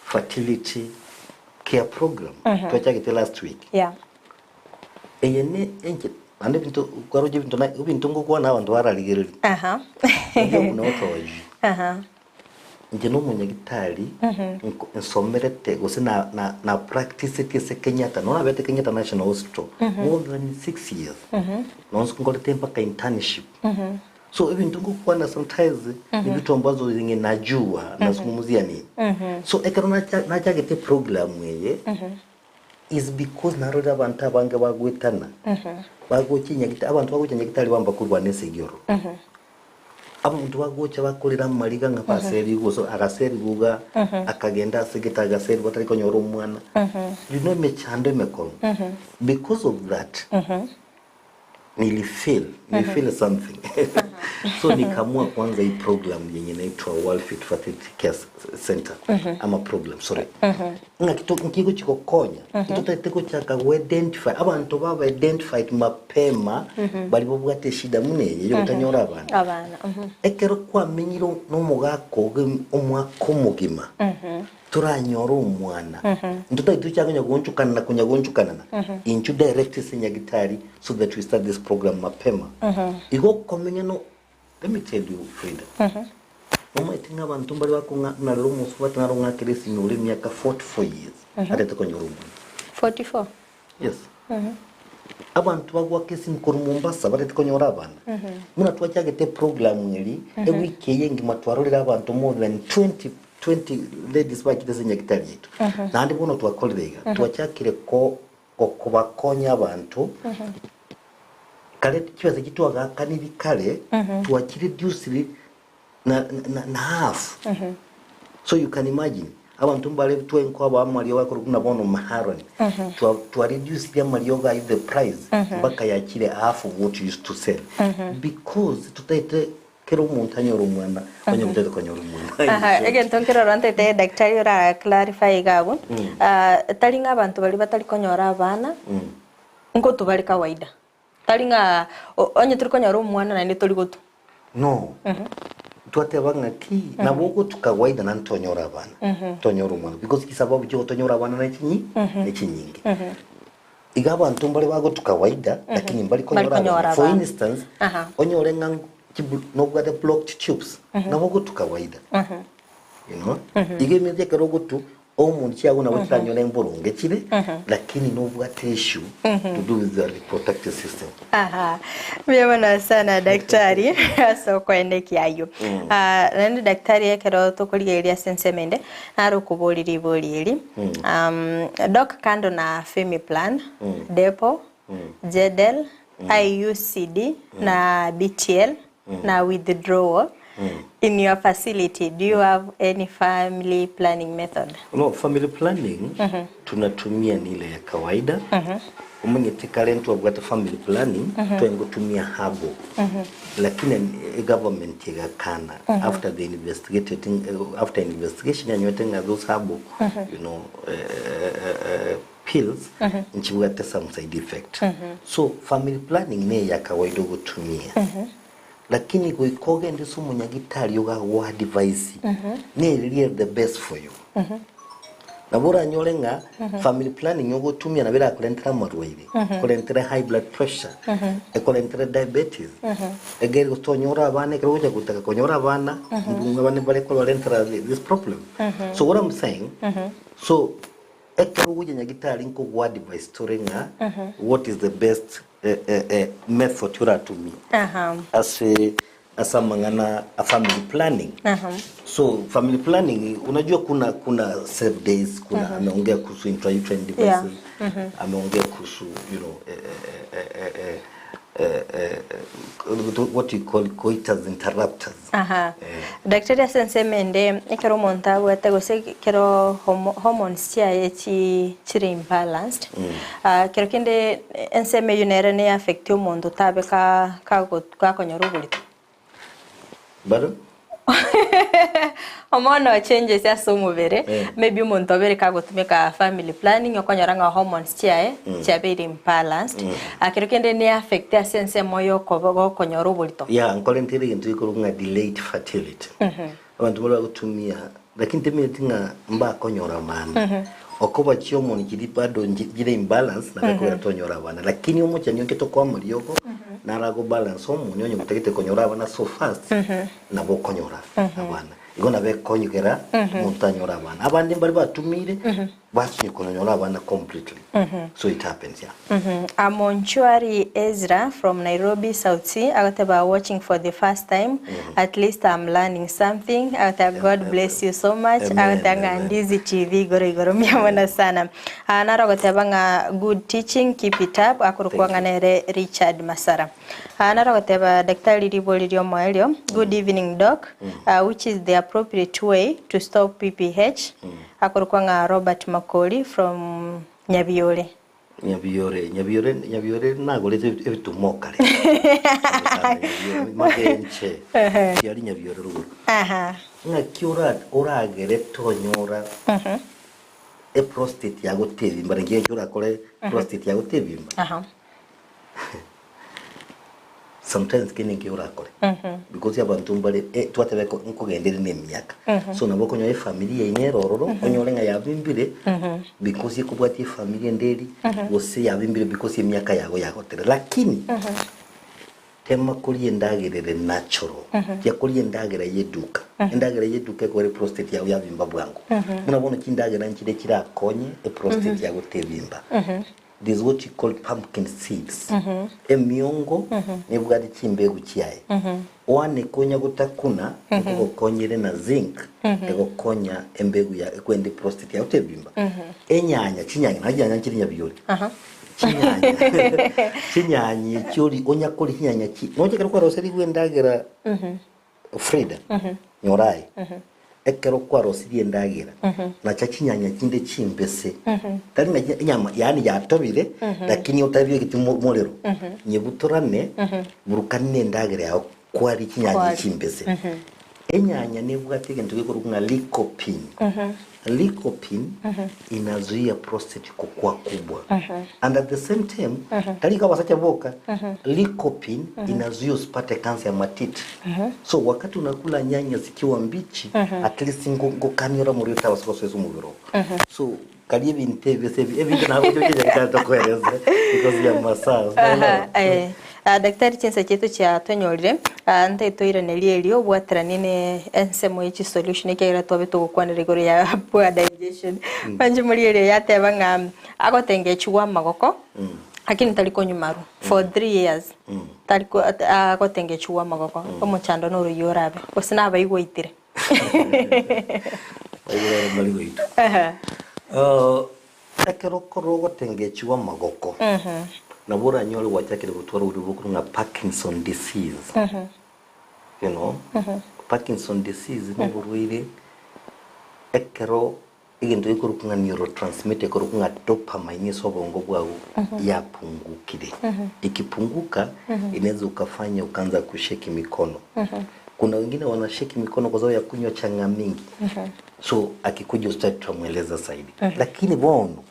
fertility care program twachagete last week Yeah. eye ne enche naende ebinto kwaroche ebinto na ebinto ngokwana abanto bararigereria Aha. Naende buna otoji Aha. Inche nomonyagitari nko- nsomerete gose na na na practiceti ase Kenyatta, nonya nabete Kenyatta National Hospital more than 6 years, nonsi nkorete mpaka internship. So ebinto ngokwana sometimes ni vitu ambazo zenye najua nazungumzia nini. So ekero nacha nachagete program eye. Is because narorire abanto abange bagoetana, bagocha enyagitari, abanto bagocha nyagitari bamba korwana esegi ororo. Abanto bagocha bakorera amariga ng'a baserigwe gose agaserigwa iga, akagenda ase egete agaserigwa atari konyora omwana. You know emechando emekong'u. Because of that, nilifeel, nilifeel something. So nikaamua kuanza hii program yenye inaitwa World Fit Fertility Care Center, ama program, sorry. Ng'aki to nki gochi gokonya, ntotagete gochaka go identify, abanto baba identified mapema, baria babwate eshida buna eye yogotanyora abana. Abana, mhm. Ekero kwamenyire nomogaka ogo omwaka omogima, toranyore omwana, ntotagete tochake konya goonchokanana konya goonchokanana, inchuo direct ase nyagitari so that we start this program mapema. Igo okomenya no let me tell you Frida, nomanyete ng'a abanto mbare bakong'a buna rero omosubati naro ong'akere esimi ore emiaka 44 years atete konyora omwana. 44? Yes. Abanto bagoaka esimi korwa Mombasa batete konyora abana. Buna twachagete eprogram eri, ewiki eye engima twarorire abanto more than 20, 20 ladies bachire ase enyagitari yaito. Naende bono twakorire iga, twachakire ko kobakonya abanto, kare chibesa echi twagakaniri kare, twachireduciri na, na, na half. So you can imagine, abanto mbare twenko aba amariogo akorokwa buna bono maharon, twa, twa reduced amariogo ayio the price mpaka yachire half of what you used to sell. Because totaete kera omonto anyore omwana, onye gotete konyora omwana. Aha, egento nkerora ntete daktari ora clarify iga abwo, ah, tari ng'a abanto baria batari konyora abana, nkotu bare kawaida. Tari ng'a onye tori konyora omwana naende tori gotwa. No. Twateba ng'a ki, nabo ogotwa kawaida naende twanyora abana, twanyora omwana because chisababu chiogotonyora abana nechinyi nechinyinge. Iga abanto mbare bagotwa kawaida lakini mbari Mbari konyora konyora abana. For abana. instance, Aha. onyore ng'a nobwate blocked tubes, nabo ogotwa kawaida. You know? Iga eminto ekero ogotwa Hormones chiago nabo chiranyore mboronge chire, lakini nobwate issue to do with your reproductive system. Aha, mbuya mono sana daktari ase okoenekia ayio. Ah, naende daktari ekero tokorigereria ase ensemo ende, naro okoboria ribori eri. Um, doc kando na Femiplan, Depo, Jadelle, IUCD na BTL na withdrawal in your facility do you have any family planning method? No, family planning tunatumia ni ile ya kawaida omanyete kare ntwabwate family planning twengotumia herbal lakini eh, government egakana after they investigated eh, after investigation yanywete ng'a those herbal you know eh, eh, eh, pills nchibwate some side effect so family planning ne ya kawaida ogotumia lakini goika ogende ase omonyagitari ogagoa advice neriria the best for you nabo oranyore ng'a family planning ogotumia nabo erakorentere amarwaire ekorentere high blood pressure ekorentere diabetes egere gotonyora abana ekero ogocha gotaka konyora abana abana mbare kobarentera this problem so what I'm saying so Ekero ogocha nyagitari nkogoa advice tore ng'a what is the best method oratumie ase ase amang'ana a family planning. So family planning unajua kuna kuna safe days kuna ameongea kuhusu intrauterine devices ameongea kuhusu you know what you call coitus interrupters. Aha. Daktari ase ensemo ende ekero omonto abwate gose ekero homo hormones chiaye chi chire imbalanced, ah, kero kende ensemo eywo nere ne affect omonto tabe ka kago gakonyora oborito. Bado? Hormonal changes ase omobere, Eh. maybe omonto obere kagotumeka family planning okonyora ng'a hormones chiaye chiabeire imbalanced, ah, kero kende ne affect ase ensemo yokoba gokonyora oborito. Yeah, nkorentire egento gekorokwa ng'a delayed fertility. Abanto baria bagotumia, lakini temineti ng'a mbakonyora abana. Okoba chihormone chiria bado nchi- chire imbalance nabo ekogera tonyore abana. Lakini omochani onche tokoa amariogo, naro ago balance hormone onye gotagete konyora abana so fast, nabo okonyora abana. Igo nabo ekonyegera omonto tanyore abana. Abande mbare batumire. Basinywa konyora abana completely so it happens yeah. Amonchwari Ezra from Nairobi South C agoteba watching for the first time at least I'm learning something agoteba God bless you so much Amen, agoteba ng'a amen. Ndizi TV igoro igoro mbuya mono sana. Ah, naro agoteba ng'a good teaching keep it up akorokwa Thank ng'a you. nere Richard Masara. Ah, naro agoteba daktari ribori riomoerio good evening doc ah, which is the appropriate way to stop PPH Akorokwa ng'a Robert Makori from Nyabiore. Nyabiore, Nyabiore, Nyabiore nagorete ebituma okare. Sana Nyabiore, magenche. Tiari Nyabiore rogoro. Aha. Ng'aki ora oragere tonyora eprostate yago tebimba naki ekio orakore prostate yago tebimba. Aha. Sometimes kende nki orakore because abanto mbare eh, twateba eko nkogenda ere na emiaka so nabo okonyora efamiri yaino ere ororo onyore ng'a yabimbire because ekobwatia efamiri ende eri gose yabimbire because emiaka yago yagotere lakini tema koria endagera ere natural tiga koria endagera ya eduka endagera ya eduka ekogera eprostate yago yabimba bwango buna bono chindagera nchire chirakonye eprostate yago tebimba. There's what you call pumpkin seeds. Emiongo nebwate chimbegu chiaye. Oane konya gotakuna ekogokonyere na zinc egokonya embegu ya ekwende prostate yao tebimba. Enyanya chinyanya na chinyanya nchiri nyabiori. Chinyanya chinyanya echio ori onya koria chinyanya chi noche ekero kwaroserigwe endagera Frida, nyora aye, ekero kwarosirie endagera, nacha chinyanya chinde chimbese, tari ng'a chi- enyama yaani yatobire, lakini otabegeti mo- morero, nyebutorane, burukani na endagera yao kwaria chinyanya Kwaria. chimbese. Enyanya nebwate egento gekorokwa ng'a lycopene. Lycopene inazuia prostate kokwa kubwa and at the same time tari iga abasacha boka lycopene inazuia usipate cancer ya matiti so wakati unakula nyanya zikiwa mbichi at least ngo- ngokaniora mori otabasa gosoa ase omobere oo so karia ebinto ebi ase ebi ebinto nagocha tokoeresa because ya masaa Aha, eh. Ah, daktari chinsa chiaito chiatonyorire ah, ntae toiranerie erio obwateranie ne ensemo ye chisolution ekiagera twabe togokwanera igoro ya poor digestion mwanche moria erio yateba ng'a agotengechigwa amagoko lakini tari konywa marwa for 3 years tari ko agotengechigwa amagoko omochando noro oyio orabe gose nabaigwaitire. Baigwere mbari goitwa. Ekero korwa ogotengechigwa amagoko, nabo oranyore gwachakire gotwara oborwaire bokorwa ng'a Parkinson disease. You know, Parkinson disease na oborwaire ekero egento gekorokwa ng'a neurotransmitter ekorokwa ng'a dopamine ase obongo bwago yapungukire. Ikipunguka inaweza ukafanya ukaanza kushake mikono. Kuna wengine wanashake mikono kwa sababu ya kunywa chang'aa mingi. So akikuja hospitali tutamweleza zaidi. Lakini bono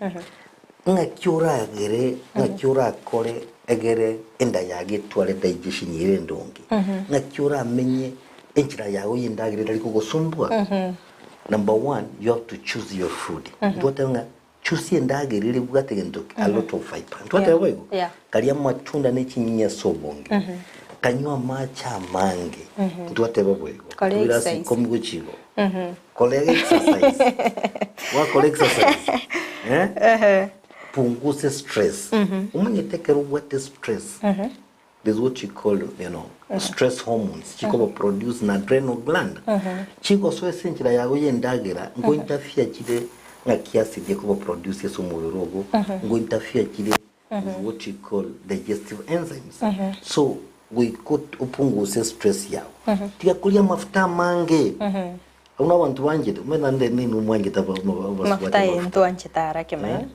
ng'aki oragere ng'aki orakore egere enda yago etware digestion ere endonge ng'aki oramenye enchera yago ya endagera etari kogosumbua number one you have to choose your food ntwateba ng'a choose endagera ere ebwate gento ki a lot of fiber ntwateba boigo karia amatunda ne chinyinyi ase obonge kanywa amache amange ntwateba boigo Kora tobire ase exercise. ikomi gochia igoro Kora exercise. Gwakora exercise. Eh? Punguse stress. Omanyete ekero obwate stress. There's what you call, you know, stress hormones. Chikoba produce na adrenal gland. Chigosoa ase enchera yago ya endagera, ngo interfere chire ng'aki acid ekoba produce ase omobere ogo, ngo interfere chire with what you call digestive enzymes. So goika opunguse stress yago. Tiga koria amafuta amange. Abwo nabanto banchete, omanyete naende ninwe mwanchete Mafuta abasubati aye amafuta. ntwanchete ara kemani.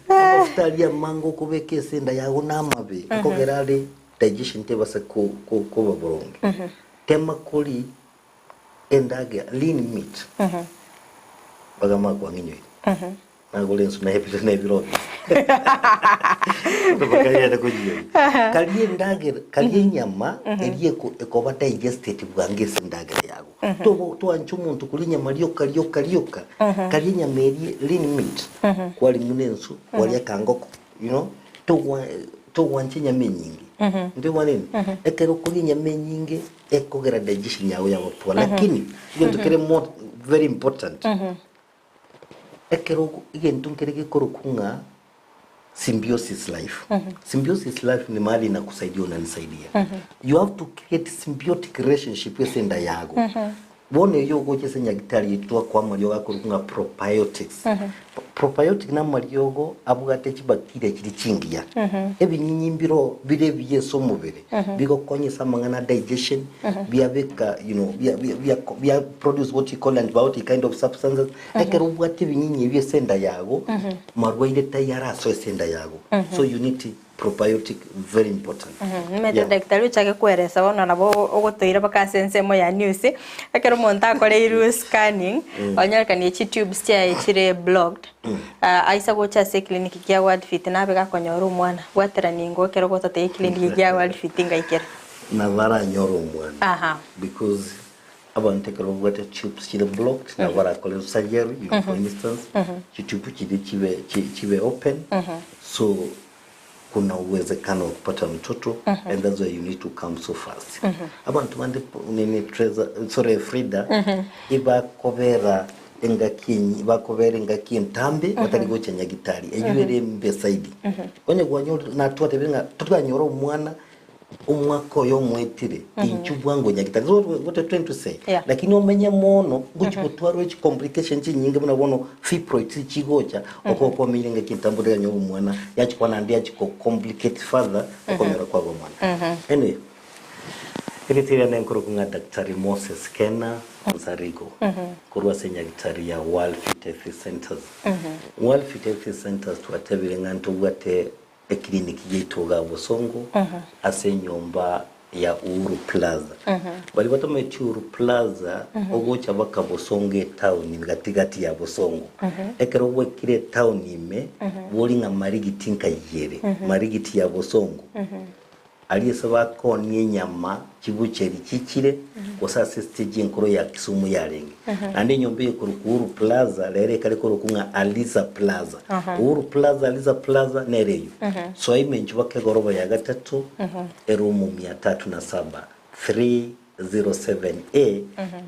Amafuta aria amange okobeka ase enda yago namabe, ekogera are digestion tebasa koba boronge. Tema koria endagera lean meat. Bagamba kwang'inyoire. Nagora ensu na ebiro bakagenda kochiyoria. Karia endagera, karia enyama eria ekoba digested bwango ase endagera yago. Tobo toanche omonto koria enyama rioka rioka rioka. Karia enyama eria lean meat. Kwaria buna ensu, kwaria akangoko, you know, togwa togwancha enyama enyinge. Ntoigwa nini? Ekero okoria enyama enyinge ekogera digestion yago yaba poa. Lakini egento kere mo. very important. Ekero egento nkere gekorokwa ng'a symbiosis life. Symbiosis life ni mahali inakusaidia unanisaidia. You have to create symbiotic relationship ase enda yago. Bono erio ogocha ase nyagitari yaito twakoa amariogo akorokwa ng'a probiotics. Probiotic na amariogo abwate chibacteria chiria chingiya. Ebinyinyi mbiro bire ebiya ase omobere bigokonya ase amang'ana a digestion, biabeka you know bia bia bia bia produce what you call antibiotic kind of substances. Ekero obwate ebinyinyi ebi ase enda yago, marwaire taiyo arasoe ase enda yago. So you need probiotic very important. Nimanyete daktari ochake kweresa bono nabo ogotoira mpaka ase ensemo ya news, ekero omonto akoreirwe scanning, onyorekanie chitubes chiaye chire blocked, aisa gocha ase eclinic kia World Fit nabe gakonyora omwana, bwaterania ingo ekero ogototebia eclinic kia World Fit ngaikere. Nabo aranyore omwana because Abanto ekero babwate tubes chire blocked nabo barakore surgery you know, for instance chitube chiria chibe chibe open so kuna uwezekano wa kupata mtoto and that's why you need to come so fast. Abanto bande nini Treza sorry Frida ebakobera engaki enyi bakobera engaki entambe batari gocha nyagitari eywo ere embe zaidi. Onye kwanyorire natwatebire ng'a totanyora omwana Omwaka oyo omoetire, inchuo bwango nyagitari. So what I'm trying to say, lakini omenye mono, ngochi gotwarwa chi complication chinyinge buna bono fibroids chigocha, okoba kwamenyire ngaki entambe otanyore omwana, yachia naende yachia go complicate further okonyora kwabo omwana. Anyway, erieta riane nkorokwa ng'a Daktari Moses Kena Onsarigo, korwa ase nyagitari ya World Fit Health Centers. World Fit Health Centers twatebire ng'a ntobwate Eclinic yaito iga Bosongo ase enyomba ya Uhuru Plaza. Baria batamanyeti Uhuru Plaza ogocha baka Bosongo etown gati gati ya Bosongo. Ekero gwaikire etown ime bori ng'a Marigiti nkaiyere, Marigiti ya Bosongo. Aria ase bakoonia enyama chibucheri chichire, gose ase estage enkoro ya Kisumu yarenge. Naende enyomba eye ekorokwa Uhuru Plaza, rero ekare korokwa ng'a Aliza Plaza. Uhuru Plaza, Aliza Plaza, nere eyio. Soa ime inchuo baka egoroba ya gatato, eroom mia tatu na saba, 307A,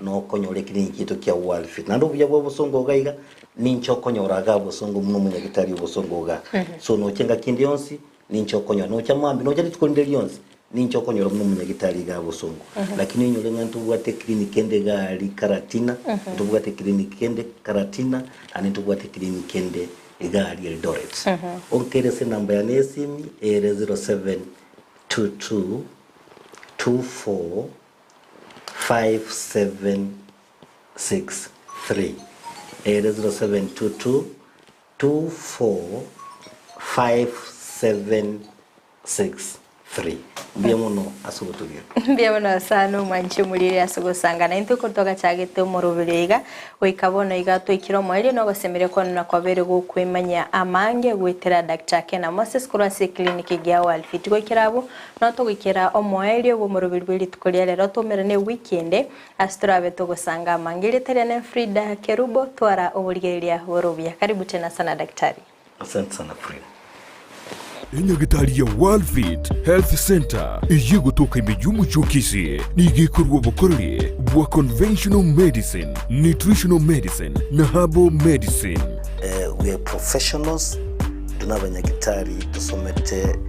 nokonyora ekiringi kiaito kia World Fit. Naende obuya bwa obosongo iga iga, ninche okonyora igaa obosongo buna omonyagitari obosongo igaa. So noche ngaki ende yonsi, Ninche okonyora, nocha mambia, nocha rituko rinde rionsi, ninche okonyora buna omonyagitari iga bosongo. Lakini oinyore ng'a ntobwate eclinic ende iga aria Karatina, ntobwate eclinic ende Karatina, naende ntobwate eclinic ende iga aria Eldoret. Onkere ase enamba yane y'esimi ere 0722 24 5763 ere 0722 245763. Mbuya mono ase ogotogia. Mbuya mono sana omwanchi omoriri ase ogosangana intwe korwa twagachagete omoroberio iga goika bono iga twaikire omoerio na ogosemeria kwane na kwabeire gokwemanyia amange goetera Doctor Kena Moses korwa ase eclinic egia World Goikera abwo no togoikera omoerio bw'omoroberio bwe rituko ria rero twaumerane ewiki ende Ase torabe togosanga amange erieta riane Frida Kerubo twara oborigereria bore obuya karibu tena sana daktari. Asante sana Frida. Enyagitari ya World Fit Health Centre eyio egotoka ime y'omochie o Kisii nigo ekorua obokoreri bwa conventional medicine, nutritional medicine na herbal medicine. We are professionals, intwe nabanyagitari tosomete.